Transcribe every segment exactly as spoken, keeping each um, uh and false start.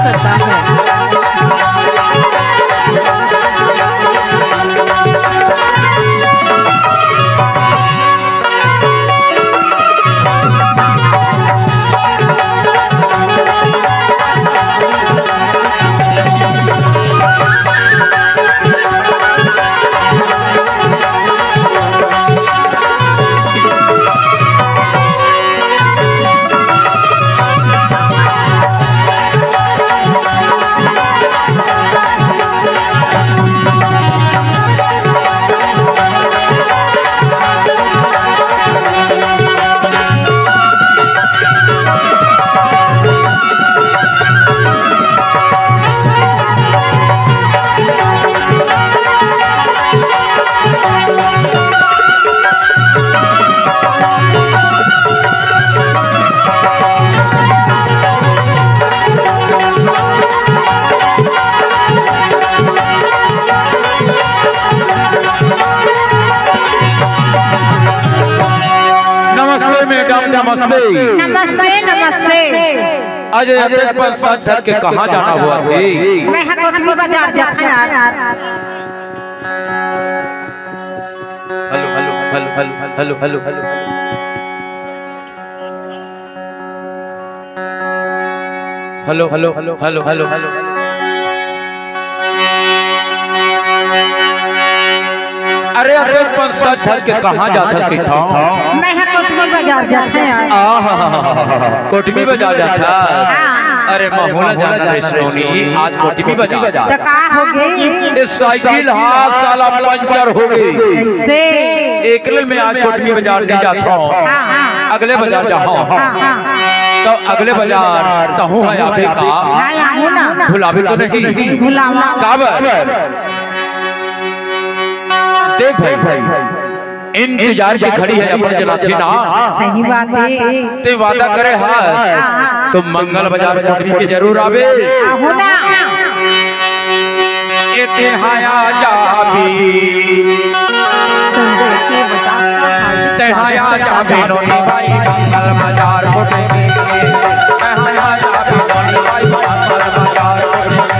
करता है। नमस्ते मैडम, नमस्ते। नमस्ते, नमस्ते। आज अतेक बन सज धज के कहाँ जाना होवथे? मैं हा कोटमी बाजार जात हँव यार। Hello, hello, hello, hello, hello, hello, hello. Hello, hello, hello, hello, hello. अरे, अरे, अपन सज धज के कहाँ जाथस कहिथव? मैं हा कोटमी बाजार जात हँव यार। आहा, कोटमी बाजार जाथस? हाँ। अरे, महूँ ला जाना रे सोनी, आज कोटमी बाजार। त का हो गे? ए साइकिल हा साला पंचर हो गे। कइसे? एकले मैं आज कोटमी बाजार नइ जाथँव। हाँ, हाँ। अगले बाजार जाहूँ। हाँ, हाँ। त अगले बाजार तहूँ हा आबे का? हाँ, आहूँ ना। भुलाबे तो नहीं? नहीं भुलावँव। काबर? देख भाई, इंतजार के घड़ी हे अपन जनाथी ना। सही बात हे। तैं वादा करे हस, हाँ। त मंगल बाजार कोटमी के जरूर आबे। आहूँ ना। ए तैं हा आ जाबे। संजय के बता का हार्दिक स्वागत करता है। तैं हा आ जाबे नोनी भाई मंगल बाजार कोटमी। तैं हा आ जाबे नोनी भाई मंगल बाजार कोटमी।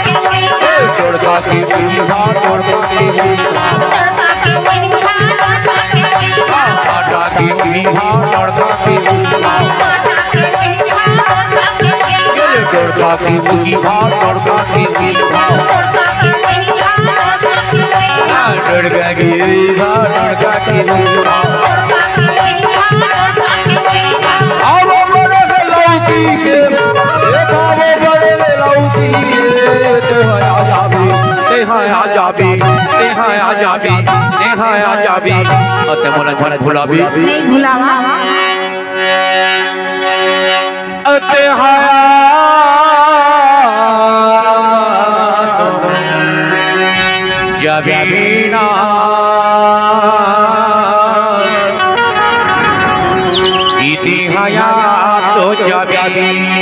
टोड़का के बुढ़िया, टोड़का के बुढ़िया। भाटा के बुढ़िया, टोड़का के बुढ़िया। टोड़का के बुढ़िया, टोड़का के बुढ़िया। टोड़का के बुढ़िया, टोड़का के बुढ़िया। आओ बड़े लौकी के, ए बाबू बड़े लौकी के, तेहा आ जाबी, तेहा आ जाबी, तेहा आ जाबी, तेहा आ जाबी। अते मोला झन भुलाबी। नहीं भुलावा। अते हया तो जाबी ना। इति हया तो जाबी।